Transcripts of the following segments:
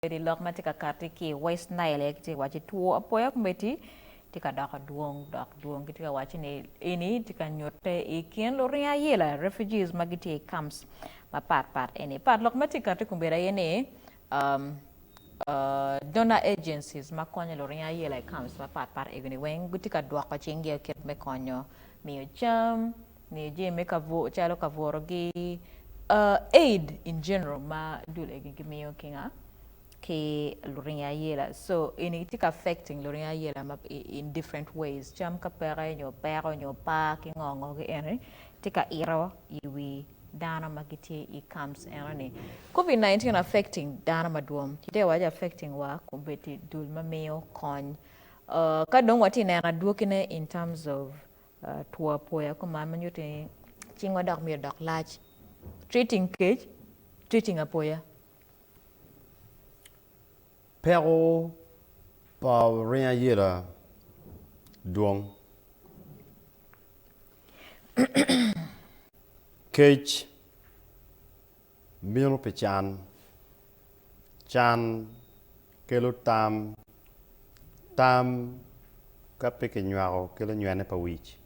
Kombeddi lok ma tye ka kati ki i West Nile aye kitye ka waco two apoya kombeddi tye ka doko dwong dok dwong. Kitye ka waco ni eni tye ka nyutte i kin luring ayela, refugees, ma gitye i camps mapat pat eni. Pat lok ma tye ka kati kombeddi aye ni um, uh, donor agencies ma konyo luring ayela i camps mapat pat eni weng gitye ka dwoko cinggi kit me konyo miyo cam, miyo jami me calo kabutogi, aid in general ma dul egi gimiyo ki nga? Ki luring ayela. So eni tye ka affecting luring ayela ma in different ways. Cam ka peke nyo peko nyo par ki ngo ngo ki eni tye ka ito i wi dano ma gitye i camps eno ni. Covid 19 affecting dano madwong. Kitye ka waco affecting wa kombeddi dul ma miyo kony. Ka dong watye neno adwogine in terms of Two apoya kuman ma nyuto ni cingwa dok myero dok lac. Treating kec, treating apoya. Peko pa ringo ayela dwong. Kec bino pi can, can kelo tam, tam ka pe kinywako kelo nywene pa wic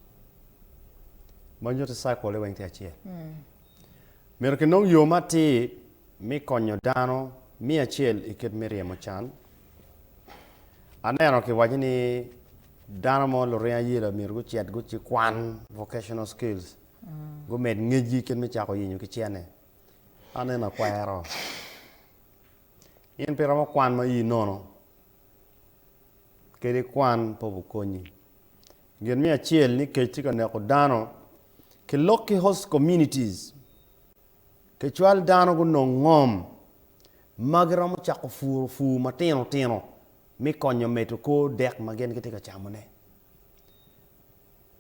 ma nyuto ni cycle-le weng tye acel. Myero kinong yo matir me konyo dano me acel i kit me ryemo can. Aneno kiwaco ni dano mo luring ayela myero gucit gucikwan vocational skills gumed ngecgi kit me cako yenyo ki cene. Aneno akwero. In pe iromo kwan ma ii nono, kadi kwan pe obikonyi. Gin me acel ni kec tye ka neko dano, kilok ki host communities, kicwal dano gunong ngom ma giromo cako puro pur matino tino me konyo medo kor dek ma gin gitye ka camone.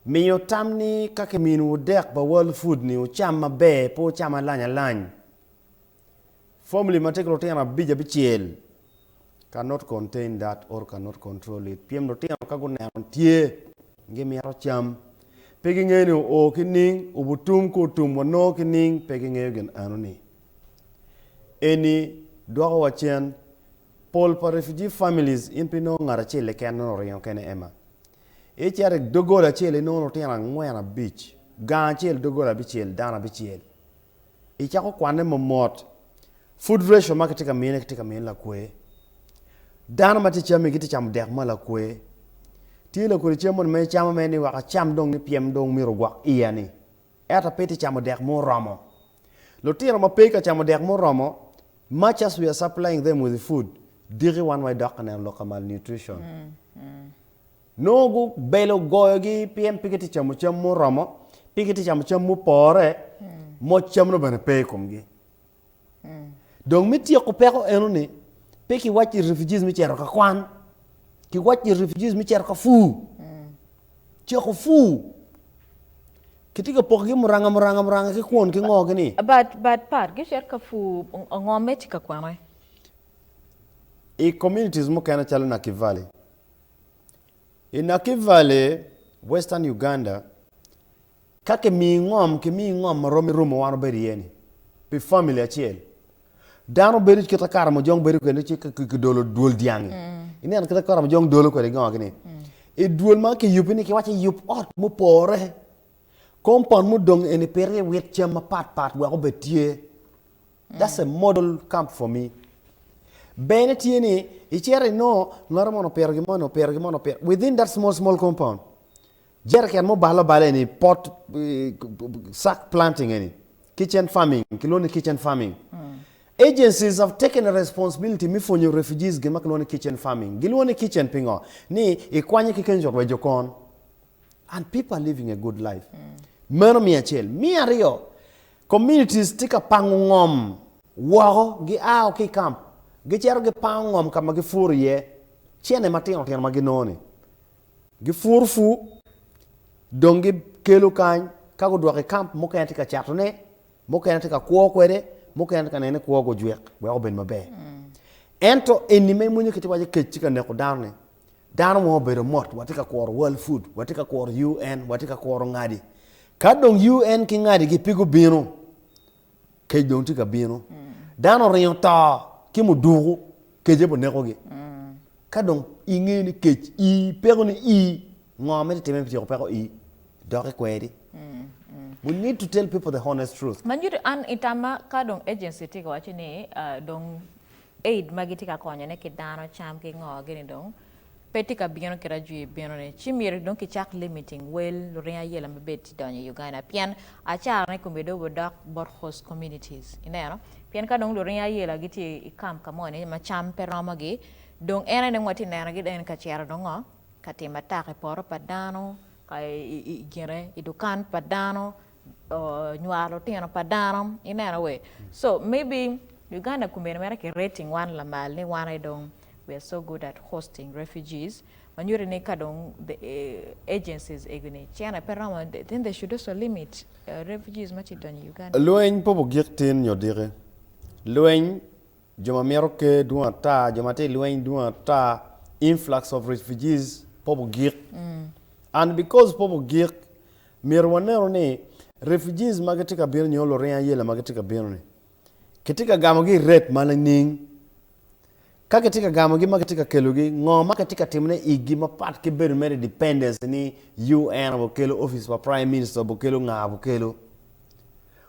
Miyo tam ni ka kiminiwu dek pa World Food ni wucam maber pe wucam alany alany. Family ma tye ki lutino abic abicel cannot contain that or cannot control it pien lutino ka guneno tye gimito cam pe gingeyo ni oo ki ning obutum ka otum wanongo ki ning pe gingeyo gin eno ni. Eni dwoko wa cen pol pa refugee families in pe inongo ngat acel keken nongo oringo kene Emma. Icito i doggola acel inongo lutino angwen abic, gang acel doggola abicel dano abicel. Icako kwanne momot. Food ratio ma kitye ka mine kitye ka mine lakwe. Dano ma tye cammi gitye camo dek ma lakwe. Tye lakodi cam moni ma icamo mere ni wek acam dong ni pyem dong myero ogwok iya ni. Ento pe itye camo dek muromo. Lutino ma pe ka camo dek muromo, much as we are supplying them with food, diki wan wa idok ka neno lok ka malnutrition. Nongo gubelo goyogi pien pe gitye camo cam muromo, pe gitye camo cam mupore, moc cam-nu bene pe i komgi. Dong me tyeko peko enoni, pe kiwac ki refugees me cito ka kwan, kiwac ki refugees me cito ka pur. Ceko pur. Kitye ka pokogi muranga muranga muranga ki kwon ki ngo gini. But but pat gicito ka pur ngo me tye ka kwene? I communities mukene calo Nakivale, I Nakivale, Western Uganda, ka kimiyi ngom, kimiyi ngom ma rom ki room ma wan wabedo iye ni pi family acel. Dano bedo kit ma Karamojong bedo kwede ci kidolo dwol dyangi. Ineno kit ma Karamojong dolo kwede ngo gini? I dwol ma kiyubi ni kiwaco ni yub ot mupore, compound mudong eni pit iye wit cam mapat pat wek obed tye. That's a model camp for me. Bene tye ni icito inongo ngat moni opito gin moni opito gin moni opito within that small small compound jereken mubale obale eni pot sack planting eni kitchen farming kilwongo ni kitchen farming agencies have taken a responsibility me pwonyo refugees gin ma kilwongo ni kitchen farming gilwongo ni kitchen pingo ni ikwanye ki kenyo rwejo kon and people are living a good life meno miya acel miya aryo Communities tye ka pango ngom woko, gia ki i camp, gicito gipango ngom ka ma gipuro iye cene matino tino ma ginongo ni. Gipuro pur, dong gikelo kany, ka gudwoko i camp mukene tye ka catone, mukene tye ka kwo kwede, mukene tye ka neno ni kwo gujwik wek obed maber. Ento eni ma imwonyo kiti waco kec tye ka neko dano-ni, Dano mo obedo mot, watye ka kuro World Food, watye ka kuro UN, watye ka kuro ngadi. Ka dong UN ki ngadigi pe gubino, kec dong tye ka bino. Dano oringo to ki muduku. Kec aye onekogi. Ka dong ingeyo ni kec ii, peko ni ii, ngo ma itye timo me tyeko peko ii? Dok ikwedi. We need to tell people the honest truth. Ma nyuto an i tamma ka dong agency tye ka waco ni dong aid ma gitye ka konyone ki dano cam ki ngo gini dong pe tye ka bino kit ajwi bino ni ci myero dong kicak limiting wel luring ayela ma bed tye donyo i Uganda pien acarane kome dong obidok bot host communities ineno pien ka dong luring ayela gitye i camp ka moni ma cam pe romogi dong en aye dong watye nenogi dong ka cito dong ngo ka timo atak i poto pa dano ka i gine i dukan pa dano nywaro lutino pa dano ineno we so maybe Uganda komedi mere ki rating wan lamal ni wan aye dong we are so good at hosting refugees ma nyuto ni ka dong the agencies egi ni cene pe romo then they should also limit refugees ma tye donyo i Uganda. Lweny pe obugik tin nyo diki. Lweny jo ma mito ker dwong ata, jo ma tye i lweny dwong ata, influx of refugees pe obugik and because pe obugik Myero wanenu ni refugees ma gitye ka bino nyo luring ayela ma gitye ka bino-ni kitye ka gamogi i rate ma nining? Ka kitye ka gamogi ma kitye ka kelogi, ngo ma kitye ka timone igi mapat ki bedo mere dependence ni UN obikelo, office pa prime minister obikelo, nga obikelo?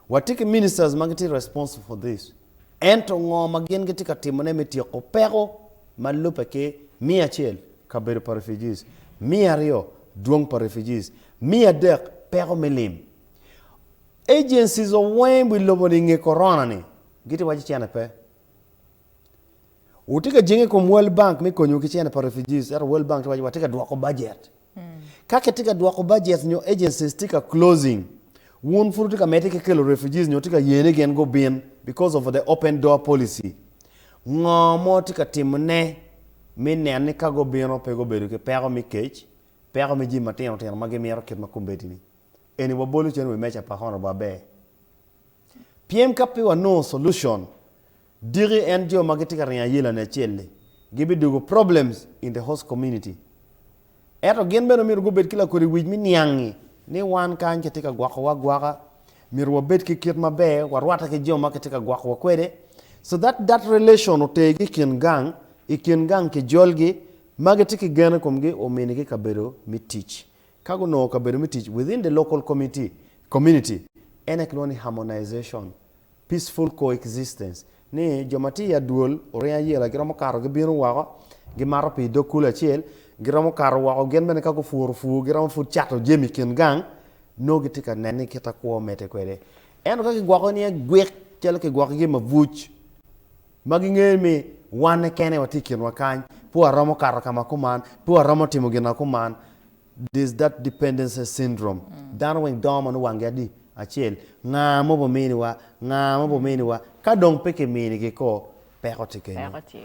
Watye ki ministers ma gitye responsible for this. Ento ngo ma gin gitye ka timone me tyeko peko ma lubbe ki miya acel, kabedo pa refugees, miya aryo, dwong pa refugees, miya adek, peko me lim? Agencies weng wi lobo-ni inge corona ni gitye waco cene pe. Wutye ka jenge i kom World Bank me konyowu ki cene pa refugees ento World Bank tye waco watye ka dwoko budget. Ka kitye ka dwoko budget nyo agencies tye ka closing, wun pud wutye ka medde ki kelo refugees nyo wutye ka yene gin gubin because of the open door policy. Ngo ma wutye ka timone me neno ni ka gubino pe gubedo ki peko me kec, peko me jami matino tino ma gimito kit ma kombeddi-ni? Eni wabolo cen wi meja pa Honourable Aber. Pien ka pe wanongo solution, Diki en jo ma gitye ka ringo ayela-ni acel-li gibidwogo problems in the host community. Ento gin bene myero gubed ki lakodi wic me niangi ni wan kany kitye ka gwokowa agwoka, myero wabed ki kit maber, warwatte ki jo ma kitye ka gwokowa kwede so that that relation otergi i kin gang, i kin gang kijolgi ma gitye ki gen i komgi ominigi kabedo me tic. Ka gunongo kabedo me tic within the local community, community en aye kilwongo ni harmonization. Peaceful coexistence, ni jo ma tye i adwol oringo ayela giromo kato gibino woko, gimato pii i dog kulu acel, giromo kato woko gin bene ka gupuro pur giromo pud cato jami i kin gang, nongo gitye ka neno ni kita kwo medde kwede. Ento ka gigwoko ni agwik calo kigwokogi i mabuc ma gingeyo ni wan kene watye i kinwa kany, pe waromo kato ka ma kuman, pe waromo timo gin ma kuman, There's that dependency syndrome. Dano weng dongo ma nongo wanggi adi? Acel. Nga ma obiminiwa? Nga ma obiminiwa? Ka dong pe kiminigi ko, peko tye kenyo. Peko tye.